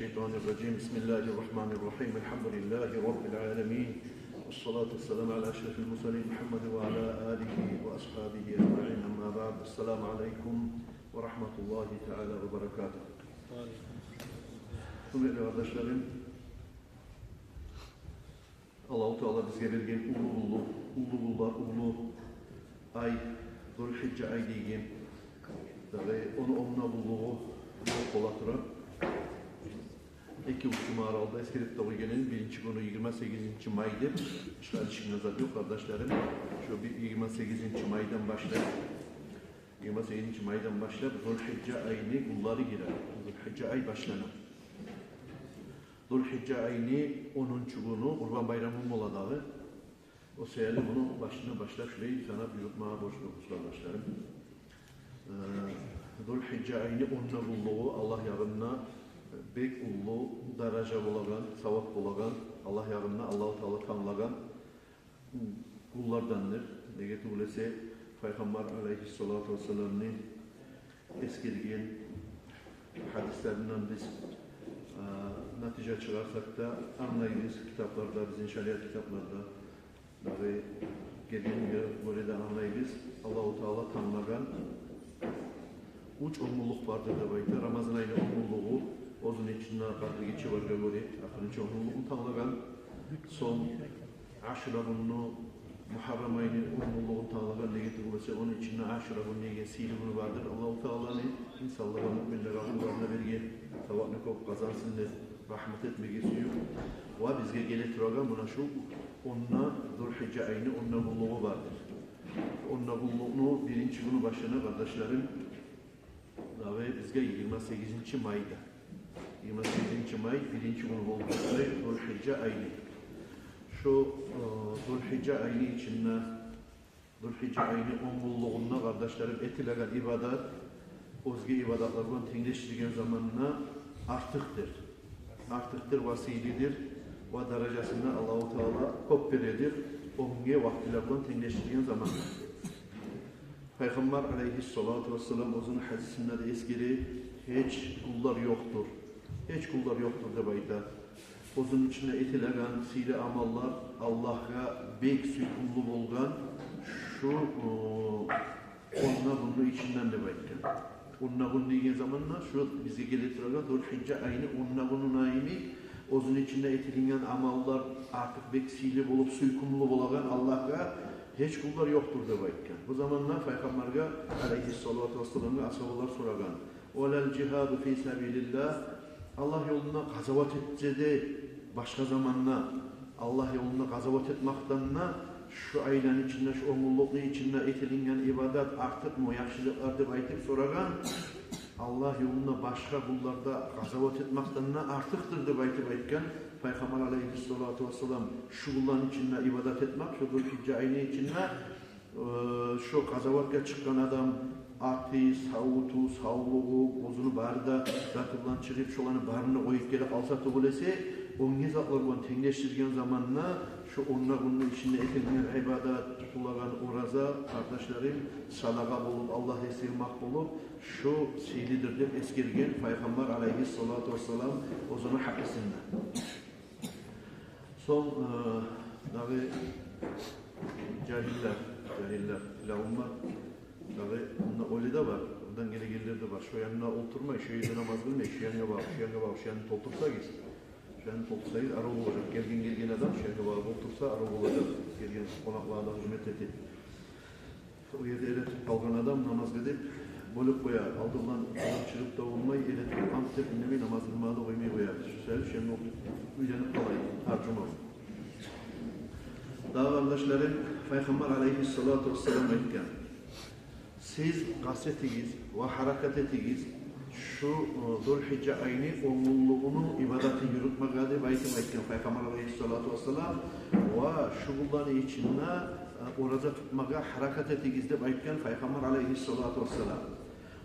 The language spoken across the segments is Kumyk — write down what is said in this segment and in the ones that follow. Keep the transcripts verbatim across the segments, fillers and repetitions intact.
الشيطان الرجيم. بسم الله الرحمن الرحيم. الحمد لله رب العالمين. والصلاة والسلام على أشرف المرسلين محمد وعلى آله وأصحابه أجمعين. أما بعد. السلام عليكم ورحمة الله تعالى وبركاته. Гьюрметли къардашларым, Аллагьу Таала бизге берген уллу, уллу, уллу гюнлер, уллу ай, Зулгьижжа ай деген. Дагъы ону онда къуллугъу ёкъ бола тура. Эки-уьч жума аралыкъда эсгерип де къойгъан эдим, биринчи гюню йигирма сегизинчи май деп. Башгъа алышынгъан зат ёкъ, къардашларым. Шо бир йигирма сегизинчи майдан башлап, йигирма сегизинчи майдан башлап Зулгьижжа айны гюнлери гире. Зулгьижжа ай башлана. Зулгьижжа айны онунчу гюню Къурбан байрамы бола дагъы. О саялы муну башындан башлап шулай санап юрютмеге борчлубуз, къардашларым. Э, Зулгьижжа айны онда къуллугъу Аллагь ягъында бек уллу даража болагъан, савап болагъан, Аллагь ягъында Аллагьу Таала танглагъан гюнлердендир. Неге тюгюл эсе, Пайхаммар алайгьиссалату вассаламны эсгерген гьадислеринден биз, а, натижа чыгъарсакъ да, англайбыз китапларда, бизин шариат китапларда дагъы гелгенине гёре де англайбыз, Аллагьу Таала танглагъан уьч он гюнлюк бардыр деп айта. Рамазан айны он гюнлюгю, оьзюню ичинде Къадир гече баргъа гёре, ахырынчы он гюнлюгюн танглагъан. Сонг Ашура гюнню, Мугьаррам айны он гюнлюгюн танглагъан. Неге тюгюл эсе, ону ичинде Ашура гюн деген сыйлы гюню бардыр Аллагьу Тааланы, инсанлагъа, муъминлеге, къулларына берген, савапны кёп къазансын деп, рагьмат этмеге сююп. Ва бизге геле турагъан муна шу онда, Зулгьижжа айны онда къуллугъу бардыр. Онда къуллукъну биринчи гюню башлана, къардашларым, дагъы бизге йигирма сегизинчи майда. Йигирма сегизинчи май биринчи гюню болуп башлай Зулгьижжа айны. Шо, э, Зулгьижжа айны ичинде, Зулгьижжа айны он гюнлюгюнде, къардашларым, этилеген ибадат оьзге ибадатлар булан тенглешдирген заманда артыкъдыр. Артыкъдыр ва сыйлыдыр, ва даражасын да Аллагьу Таала кёп бередир оьзге вакътилер булан тенглешдирген заманда. Пайхаммар алайгьиссалату вассалам оьзюню гьадисинде де эсгере: «Гьеч гюнлер ёкъдур, гьеч гюнлер ёкъдур», — деп айта. Оьзюню ичинде этилеген сыйлы амаллар Аллагьгъа бек сюйкюмлю болгъан шу, э, онда гюнню ичинден деп айтгъан. Онда гюн деген заманда шу бизге геле турагъан Зулгьижжа айны онда гюнюне йимик оьзюню ичинде этилинген амаллар артыкъ бек сыйлы болуп, сюйкюмлю болагъан Аллагьгъа гьеч гюнлер ёкъдур деп айтгъан. Бу заманда Пайхаммаргъа алайгьиссалату вассаламгъа асгьабалар сорагъан: «Валал жигьаду фи сабилиллагь?» Аллагь ёлунда къазават этсе де, башгъа заманда Аллагь ёлунда къазават этмекден де шу айланы ичинде, шу он гюнлюкню ичинде этилинген ибадат артыкъмы, яхшылыкълар деп айтып сорагъан. Аллагь ёлунда башгъа гюнлерде къазават этмекден де артыкъдыр деп айтып айтгъан Пайхаммар алайгьиссалату вассалам шу гюнлени ичинде ибадат этмек, шу Зулгьижжа айны ичинде. Э, шо къазаватгъа чыкъгъан адам аты, савуту, савлугъу, оьзюню бары да заты булан чыгъып, шоланы барын да къоюп геле къалса тюгюл эсе, оьзге затлар булан тенглешдирген заманда, шо онда гюнню ичинде этилген ибадат, тутулагъан ораза, къардашларым, садагъа болуп, Аллагьгъа сыйынмакъ болуп, шо сыйлыдыр деп эсгерген Пайхаммар алайгьиссалату вассалам оьзюню гьадисинде. Сонг, э, дагъы жагьиллер, жагьиллер, ля умма, дагъы онда оьле де бар, ондан гелегенлер де бар. Шо янына олтурмай, шо ерде намаз къылмай, шу янгъа багъып, шу янгъа багъып, шу янын толтурсагъыз, шу янын толтурсагъыз, арив болажакъ. Гелген, гелген адам шу янгъа багъып олтурса, арив болажакъ. Гелген къонакълагъа да гьюрмет этип. О ерде эретуруп къалгъан адам намазгъа деп бёлюп къоя. Алды булан адам чыгъып да болмай, эретуруп ант деп, индемей, намаз къылмагъа да къоймай къоя. Шу саялы шону уьйленип къалайыкъ гьар жума. Дагъы, къардашларым, Пайхаммар алайгьиссалату вассалам айтгъан: «Сиз къаст этигиз ва гьаракат этигиз шу, э, Зулгьижжа айны он гюнлюгюню ибадатын юрютмеге», — деп айтып айтгъан Пайхаммар алайгьиссалату вассалам. «Ва шу гюнлени ичинде, э, ораза тутмагъа гьаракат этигиз», — деп айтгъан Пайхаммар алайгьиссалату вассалам.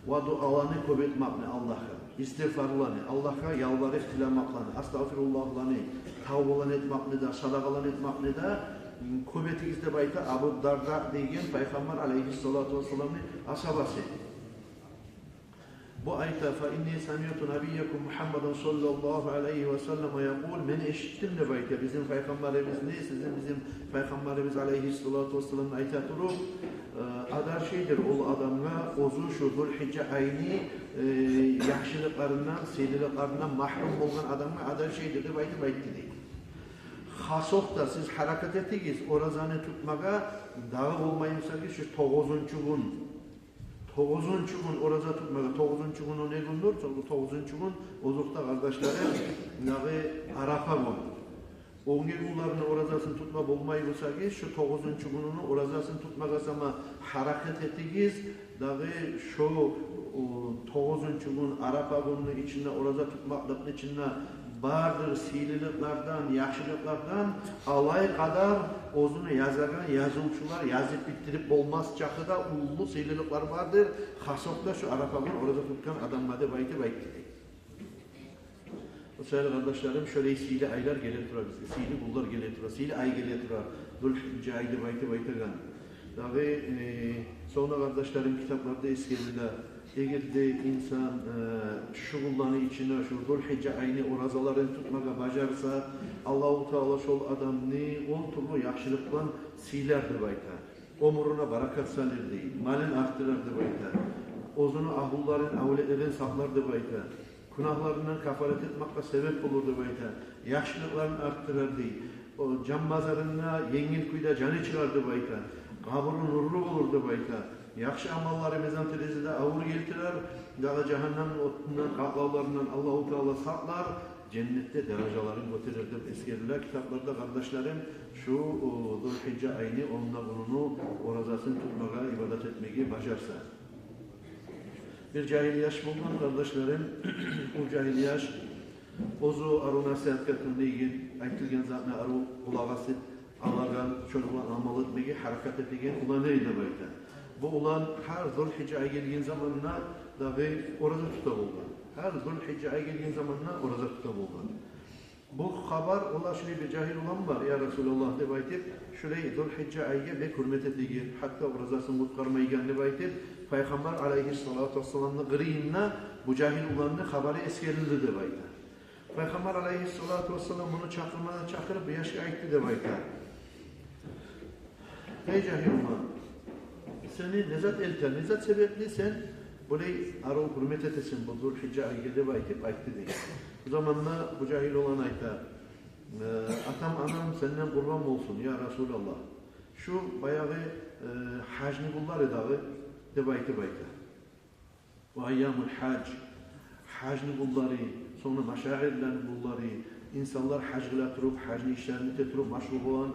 «Ва дуаланы кёп этмекни Аллагьгъа, истигъфарланы, Аллагьгъа ялбарып тилемеклени, астагъфируллагьланы, тавбаланы этмекни де, садагъаланы этмекни де, м, кёп этигиз», — деп айта Абу Дарда деген Пайхаммар алайгьиссалату вассаламны асгьабасы. Бу айта: «Фа инни самиъту набийякум Мухаммадан саллаллагьу алайгьи ва саллама якъул», мен эшитдим деп айта бизин пайхаммарыбызны, сизин, бизин пайхаммарыбыз алайгьиссалату вассаламны айта туруп, э, адар шейдир ол адамгъа, оьзю шу Зулгьижжа айны, э, яхшылыкъларындан, сыйлылыкъларындан магьрюм болгъан адамгъа адар шейдир деп айтып айтды дей. Хасокъда сиз гьаракат этигиз оразаны тутмагъа, дагъы болмай бусагъыз шу тогъузунчу гюн. Тогъузунчу гюн ораза тутмагъа, тогъузунчу гюн о не гюндюр? Тогъу-, тогъузунчу гюн, озокъда, къардашларым, дагъы Арапа гюн. Оьнге гюнлерини оразасын тутма болмай бусагъыз, шу тогъузунчу гюнюню оразасын тутмагъа сама гьаракат этигиз. Дагъы шо, о, тогъузунчу гюн, Арапа гюнню ичинде, ораза тутмакълыкъны ичинде бардыр сыйлылыкълардан, яхшылыкълардан, алай къадар оьзюню язагъан язывчулар язып битдирип болмас чакъы да уллу сыйлылыкълар бардыр. Хасокъда шу Арапа гюн ораза тутгъан адамгъа деп айтып айтды дей. О саялы, къардашларым, шолай сыйлы айлар геле тура бизге, сыйлы гюнлер геле тура, сыйлы ай геле тура, Зулгьижжа ай деп айтып айтагъан. Дагъы, э, сонг да, къардашларым, китапларда эсгериле, эгер де инсан, э, шу гюнлени ичинде шу Зулгьижжа айны оразаларын тутмагъа бажарса, Аллагьу Таала шол адамны он тюрлю яхшылыкъ булан сыйлар деп айта. Оьмюрюне баракат салыр дей, малын артдырар деп айта. Оьзюню агьлюлерин, авлетлерин сакълар деп айта. Гюнагьларындан кафарат этмакъгъа себеп болур деп айта. Яхшылыкъларын артдырар дей. О жан базарында енгил кюйде жаны чыгъар деп айта. Къабуру нурлу болур деп айта. Яхшы амаллары мизан терезеде авур гелтирер. Дагъы жагьаннам отундан, къатлавларындан Аллагьу Таала сакълар. Женнетде даражаларын гётерер деп эсгериле китапларда, къардашларым, шу, о, Зулгьижжа айны онда гюнюню оразасын тутмагъа, ибадат этмеге бажарса. Бир жагьил яш болгъан, къардашларым, о жагьил яш оьзю арив насигьатгъа тынглайгъан, айтылгъан затны арив къулакъ асып алагъан, шону булан амал этмеге гьаракат этеген улан эди деп айта. Бу улан гьар Зулгьижжа ай гелген заманда дагъы ораза тута болгъан. Гьар Зулгьижжа ай гелген заманда ораза тута болгъан. Бу хабар, ола шулай бир жагьил улан бар, я Расулаллагь, деп айтып, шулай Зулгьижжа айгъа бек гьюрмет этеген, гьатта оразасын къутгъармайгъан деп айтып, Пайхаммар алайгьиссалату вассаламны къырыйында бу жагьил уланны хабары эсгерилди деп айта. Пайхаммар алайгьиссалату вассалам муну чакъырмагъа чакъырып, бу яшгъа айтды деп айта: «Гьей жагьил улан, сени не зат элте, не зат себепли сен булай арив гьюрмет этесен бу Зулгьижжа айгъа?» — деп айтып айтды дей. Бу заманда бу жагьил улан айта: «Э, атам-анам сенден къурбан болсун, я Расулаллагь. Шу баягъы, э, гьажны гюнлери дагъы», — деп айтып айта. «Ва айямул гьаж, гьажны гюнлери, сонг да машагьирлени гюнлери, инсанлар гьаж къыла туруп, гьажны ишлерин эте туруп машгъул болгъан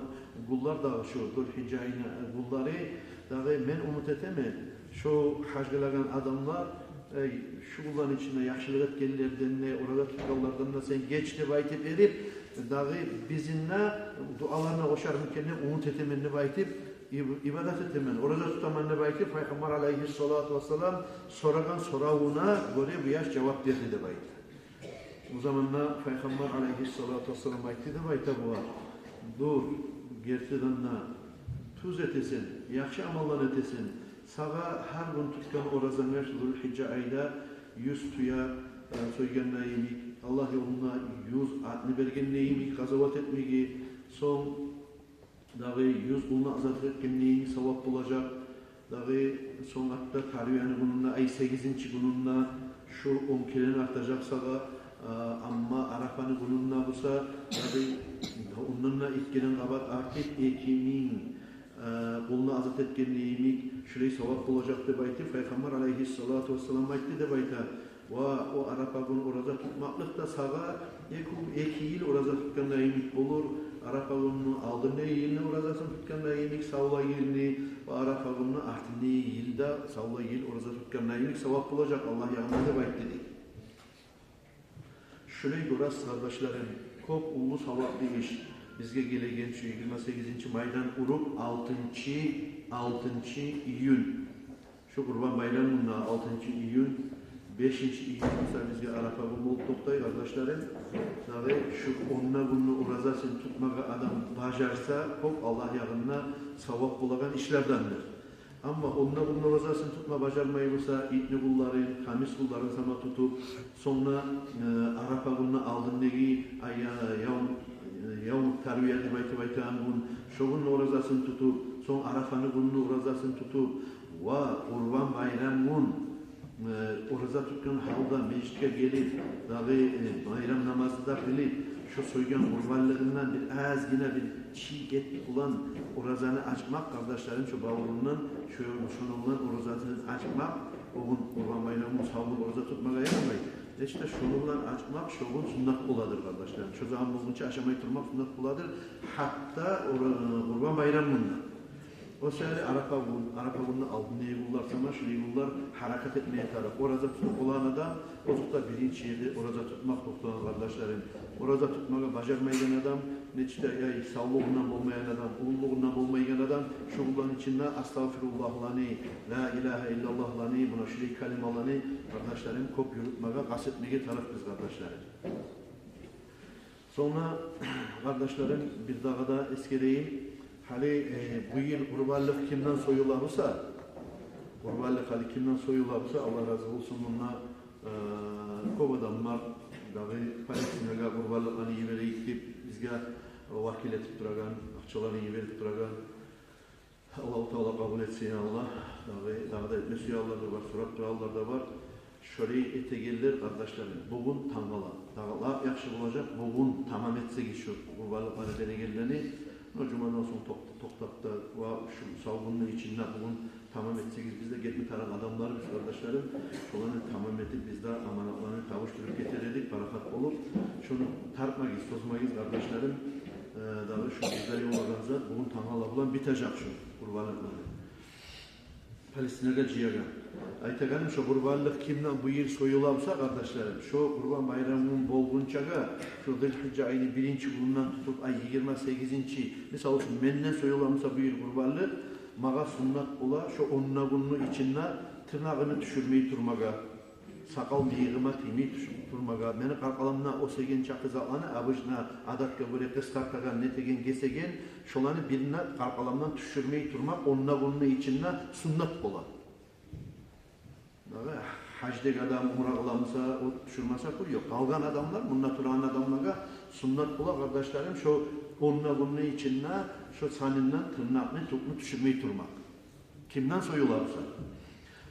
гюнлер дагъы шу Зулгьижжа айны гюнлери. Дагъы мен умут этемен, шу гьаж къылагъан адамлар, эй, шу гюнлени ичинде яхшылыкъ этгенлерден де, ораза тутгъанлардан да сен геч», — деп айтып берип, дагъы бизин де дуаларына къошармы экен деп умут этемен деп айтып, иб-, ибадат этемен, ораза тутаман деп айтып, Пайхаммар алайгьиссалату вассалам сорагъан соравуна гёре бу яш жавап берди деп айта. Бу заманда Пайхаммар алайгьиссалату вассалам айтды деп айта бугъар: «Дур, гертиден де тюз этесен, яхшы амаллар этесен. Сагъа гьар гюн тутгъан оразанга шу Зулгьижжа айда юз тюе, э, сойгъанда йимик, Аллагь ёлунда юз атны бергенде йимик къазават этмеге, сонг дагъы юз къулну азат этгенде йимик савап болажакъ. Дагъы сонг гьатта тарвияны гюнюнде, ай сегизинчи гюнюнде, шу он керен артажакъ сагъа, а, амма Арафаны гюнюнде буса, дагъы ондан да эки керен къабат артып, эки минг, а, къулну азат этгенде йимик шулай савап болажакъ», — деп айтып, Пайхаммар алайгьиссалату вассалам айтды деп айта. Ва о Арафа гюн ораза тутмакълыкъ да сагъа эки, эки йыл ораза тутгъанда йимик болур. Арафа гюнню алдындагъы йылны оразасын тутгъанда йимик савлай йылны, ва Арафа гюнню артындагъы йылда савлай йыл ораза тутгъанда йимик савап болажакъ Аллагь ягъында деп айтды дей. Шулай гёресиз, къардашларым, кёп уллу саваплы иш бизге гелеген шу йигирма сегизинчи майдан уруп, алтынчы, алтынчы июнь. Шу Къурбан байрамында алтынчы июнь, бешинчи июнь буса бизге Арафа гюн болуп токътай, къардашларым. Дагъы шу онда гюнню оразасын тутмагъа адам бажарса, кёп Аллагь ягъында савап болагъан ишлердендир. Амма онда гюнню оразасын тутма бажармай буса, итни гюнлерин, хамис гюнлерин сама тутуп, сонг да, э, Арафа гюнню алдындагъы ай-, э, явм, э, явму тарвия деп айтып айтагъан гюн, шо гюнню оразасын тутуп, сонг Арафаны гюнню оразасын тутуп, ва Къурбан байрам гюн, э, ораза тутгъан гьалда межитге гелип, дагъы, э, байрам намазны да къылып, шо сойгъан къурбанлыгъындан бир азгъына бир чий эт булан оразаны ачмакъ, къардашларым, шо бавурундан, шо, шону булан оразаны ачмакъ, о гюн Къурбан байрам гюн сав гюн ораза тутмагъа ярамай. Нечик де шону булан ачмакъ шо гюн суннат боладыр, къардашларым. Шо заман болгъунча ашамай турмакъ суннат боладыр. Гьатта ора-, Къурбан байрам гюнде. О саялы Арафа гюн, Арафа гюнню алдындагъы гюнлер сама, шулай гюнлер гьаракат этмеге тарыкъ. Ораза тутуп болагъан адам, озокъда, биринчи ерде ораза тутмакъ токътагъан, къардашларым. Ораза тутмагъа бажармайгъан адам, нечик де, яй, савлугъундан болмайгъан адам, уллулугъундан болмайгъан адам, шу гюнлени ичинде астагъфируллагьланы, ла илагьа иллаллагьланы, муна шулай калималаны, къардашларым, кёп юрютмеге къаст этмеге тарыкъбыз, къардашларым. Сонг да, къардашларым, бир дагъы да эсгерейим. Гьали, э, бу йыл къурбанлыкъ кимден союла буса, къурбанлыкъ гьали кимден союла буса, Аллагь рази болсун, мунда, э, кёп адам бар, дагъы Палестинагъа къурбанлыкъланы йиберейик деп, бизге вакил этип турагъан, акъчаланы йиберип турагъан. Аллагьу Таала къабул этсин, я Аллагь. Дагъы, дагъы да этме сюегенлер де бар, сорап турагъанлар да бар. Шолай этегенлер, къардашларым, бугюн тангала. Дагъы лап яхшы болажакъ, бугюн тамам этсегиз шо къурбанлыкъланы берегенлени. Но жумадан сонг токъ-, токътап да, ва шу сав гюнню ичинде бугюн тамам этсегиз, биз де гетме тарыкъ адамларбыз, къардашларым. Шоланы тамам этип, биз де аманатланы табушдуруп гетер эдик, парахат болуп. Шону тартмагъыз, созмагъыз, къардашларым. Э, дагъы шу бизлер йолагъан зат бугюн тангала булан битежек шу къурбанлыкъланы. Палестинагъа жыягъан. Айтагъаным, шо къурбанлыкъ кимден бу йыл союла буса, къардашларым, шо Къурбан байрам гюн болгъунчагъа, шо Зулгьижжа айны биринчи гюнюнден тутуп, ай, йигирма сегизинчи, мисал учун, менден союла буса бу йыл къурбанлыкъ, магъа суннат бола шо он да гюнню ичинде тырнагъымны тюшюрмей турмагъа, сакъал-мыйыгъыма тиймей тюшюп турмагъа, мени къаркъарамда оьсеген чакъы затланы, обычно, адатгъа гёре къысгъартагъан, нетеген, гесеген, шоланы бирин де къаркъарамдан тюшюрмей турмакъ, он да гюнню ичинде суннат бола. Дагъы гьаждагъы адам умра къыла буса, о тюшюрмесе, къой, ёкъ. Къалгъан адамлар, мунда турагъан адамлагъа суннат бола, къардашларым, шо он да гюнню ичинде шо санындан тырнакъны, тюкню тюшюрмей турмакъ. Кимден союла буса.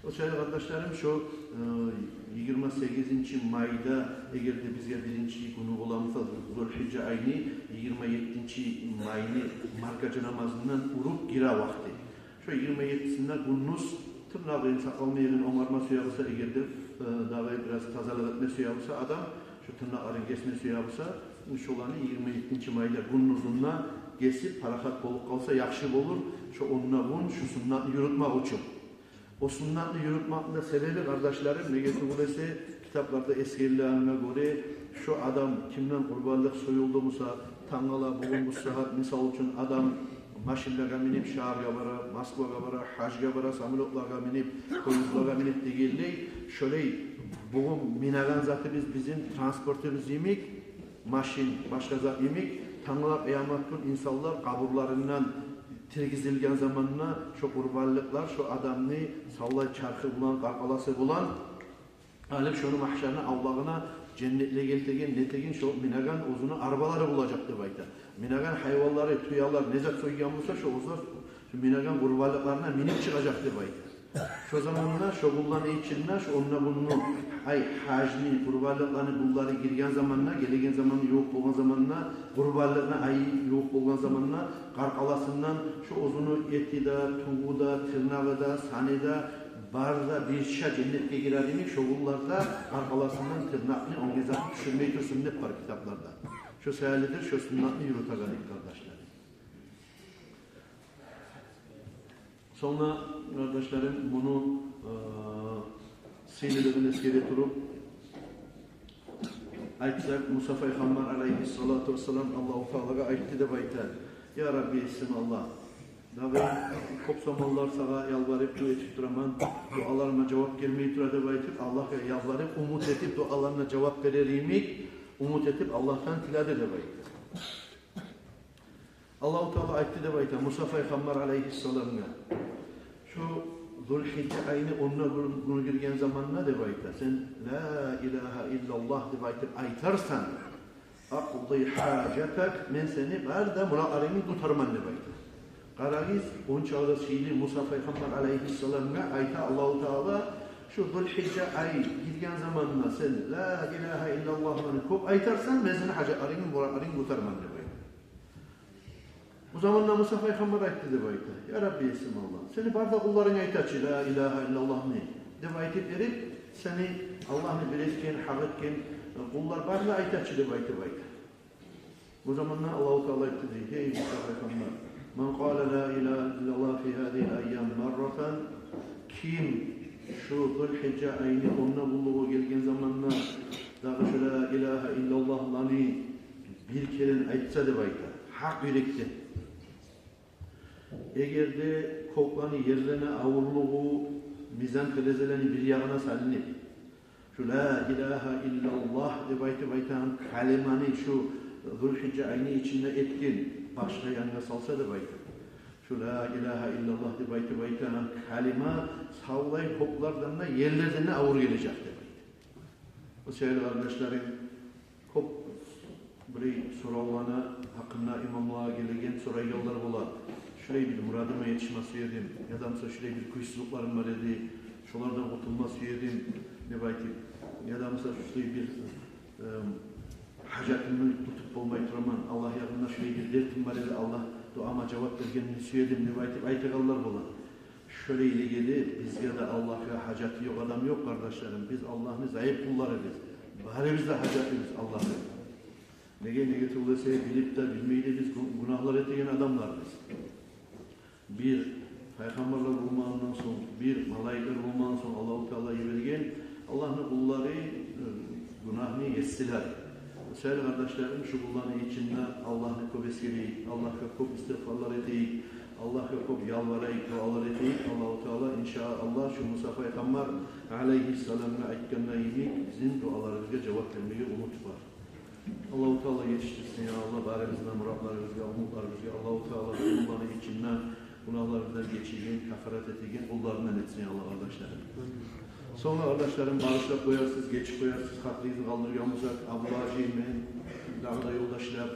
О саялы, къардашларым, шо, э, йигирма сегизинчи майда, эгер де бизге биринчи гюню бола буса, Зулгьижжа айны, йигирма еттинчи майны маркача намазындан уруп гире вакъти. Шо йигирма еттисинде гюндюз тырнагъын, сакъал-мыйыгъын онгарма сюе буса, эгер де, э, дагъы бираз тазалыкъ этме сюе буса адам, шо тырнакъларын гесме сюе буса, шоланы йигирма еттинчи майда гюндюзюнде гесип, парахат болуп къалса, яхшы болур. Шо он да гюн шу суннатны юрютмек учун. О суннатны юрютмекни де себеби, къардашларым, неге тюгюл эсе, китапларда эсгерилгенине гёре, шо адам кимден къурбанлыкъ союлду буса, тангала, бугюн, бу сагьат, мисал учун, адам машинлеге минип шагьаргъа бара, Москвагъа бара, гьажгъа бара, самолётлагъа минип, поездлагъа минип дегенлей, шолай бугюн минеген затыбыз бизин транспортубуз йимик, машин, башгъа зат йимик, тангала къыямат гюн инсанлар къабурларындан тиргизилген заманда шо къурбанлыкълар шо адамны савлай чархы булан, къаркъарасы булан алып, шону магьшарны авлагъына, женнетлеге элтеген, нетеген, шо минеген оьзюню арбалары болажакъ деп айта. Минеген гьайванлары, тюелер, не зат сойгъан буса, шо оьзлер шо минеген къурбанлыкъларына минип чыгъажакъ деп айта. Шо заманда, шо гюнлени ичинде, шо он да гюнню, ай, гьажны, къурбанлыкъланы гюнлери гирген заманда, гелеген заманда, ювукъ болгъан заманда, къурбанлыкъны айы ювукъ болгъан заманда, къаркъарасындан шо оьзюню эти де, тюгю де, тырнагъы да, саны да, бары да бирче женнетге гирер йимик, шо гюнлерде къаркъарасындан тырнакъны, оьзге затны тюшюрмей турсун деп бар китапларда. Шо саялыдыр шо суннатны юрютегенлик, къардашлар. Сонг да, къардашларым, муну, э, сыйлылыгъын эсгере туруп айтсакъ, Муса пайхаммар алайгьиссалату вассалам Аллагьу Таалагъа айтды деп айта: «Я Рабби, эсим Аллагь, дагъы кёп заманлар сагъа ялбарып, дуа этип тураман, дуаларыма жавап гелмей тура», — деп айтып, Аллагьгъа ялбарып, умут этип, дуаларына жавап берер йимик умут этип, Аллагьдан тиледи деп айта. Аллагьу Таала айтды деп айта Муса пайхаммар алайгьиссаламгъа: Шу Зулгьижжа айны онда гюн-, гюню гирген заманда деп айта, сен «Ла илагьа иллаллагь» деп айтып айтарсан, «Акъди гьажатак», мен сени бары да муратларынгны къутарман деп айта. Къарагъыз, онча да сыйлы Муса пайхаммар алайгьиссаламгъа айта Аллагьу Таала: «Шу Зулгьижжа ай гирген заманда сен «Ла илагьа иллаллагьланы» кёп айтарсан, мен сени гьажатларынгны, муратларынгны къутарман» деп айта. Бу заманда Муса пайхаммар айтды деп айта: «Я Рабби, есим Аллагь, сени бары да къулларынг айта чы «Ла илагьа иллаллагьны» деп айтып берип, сени Аллагьны бир этген, гьакъ этген къуллар бары да айта чы» деп айтып айта. Бу заманда Аллагьу Таала айтды дей: «Гьей Муса пайхаммар, ман къала ла илагьа иллаллагь фи гьазигьил айям марратан, ким шу Зулгьижжа айны онда гюнлюгю гелген заманда дагъы шу «Ла илагьа иллаллагьланы» бир керен айтса» деп айта, гьакъ юрекден. Эгер де кёклени, ерлени авурлугъу мизан терезелени бир ягъына салынып, шу «Ла илагьа иллаллагь» деп айтып айтагъан калиманы шу Зулгьижжа айны ичинде этген башгъа янгъа салса деп айта, шу «Ла илагьа иллаллагь» деп айтып айтагъан калима савлай кёклерден де, ерлерден де авур гележек деп айта. О саялы, къардашларым, кёп бир соравланы гьакъында имамлагъа гелеген сорайгъанлар бола. Шулай бир мурадыма етишме сюедим, яда буса шулай бир кюйсюзлюклерим бар эди, шолардан къутулма сюедим деп айтып, яда буса шулай бир, эм, гьажатымны тутуп болмай тураман, Аллагь ягъында шулай бир дертим бар эди, Аллагь дуама жавап бергенни сюедим деп айтып айтагъанлар бола. Шолайлыгъы да, бизге де Аллагьгъа гьажаты ёкъ адам ёкъ, къардашларым. Биз Аллагьны зайып къулларыбыз. Барыбыз да гьажатлыбыз Аллагьгъа. Неге, неге тюгюл эсе, билип де, билмей де биз гю-, гюнагьлар этеген адамларбыз. Бир пайхаммарлар болмагъандан сонг, бир малайиклер болмагъандан сонг Аллагьу Таала йиберген Аллагьны къуллары, э, гюнагьны есилер. О саялы, къардашларым, шу гюнлени ичинде Аллагьны кёп эсгерейик, Аллагьгъа кёп истигъфарлар этейик, Аллагьгъа кёп ялбарайыкъ, дуалар этейик. Аллагьу Таала, иншааллагь, шу Муса пайхаммар алайгьиссаламгъа айтгъаны йимик, бизин дуаларыбызгъа жавап бермеге умут бар. Аллагьу Таала етишдирсин, я Аллагь, барыбызны да муратларыбызгъа, умутларыбызгъа. Аллагьу Таала шу гюнлени ичинде гюнагьларыбыздан гечеген, каффарат этеген къулларындан этсин, я Аллагь, къардашларым. Сонг, къардашларым, багъышлап къоярсыз, гечип къоярсыз, хатиригизни къалдыргъан бусакъ, Абдулгьажи, мен, дагъы да ёлдашлар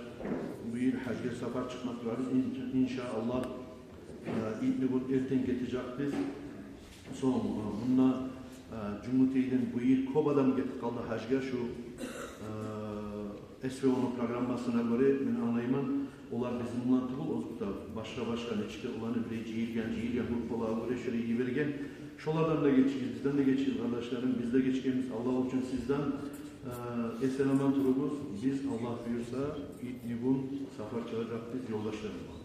бу йыл гьажгъа сапар чыкъмакъ турабыз. Ин-, иншааллагь, э, итни гюн эртен гетежекбиз. Сонг, э, мунда, э, Жюнгютейден бу йыл кёп адам гетип къалды гьажгъа шу, э, СВО-ну программасына гёре, мен англайман, олар бизин булан тюгюл, оьзге де башгъа-башгъа нечик де оланы бир жыйылгъан, жыйылгъан группалагъа гёре шолай йиберген. Шолардан да гечигиз, бизден де гечигиз, къардашларым, биз де гечгенбиз. Аллагь учун сизден, э, эсен-аман туругъуз. Биз, Аллагь буюрса, итни гюн сапар чыгъажакъбыз ёлдашларым булан.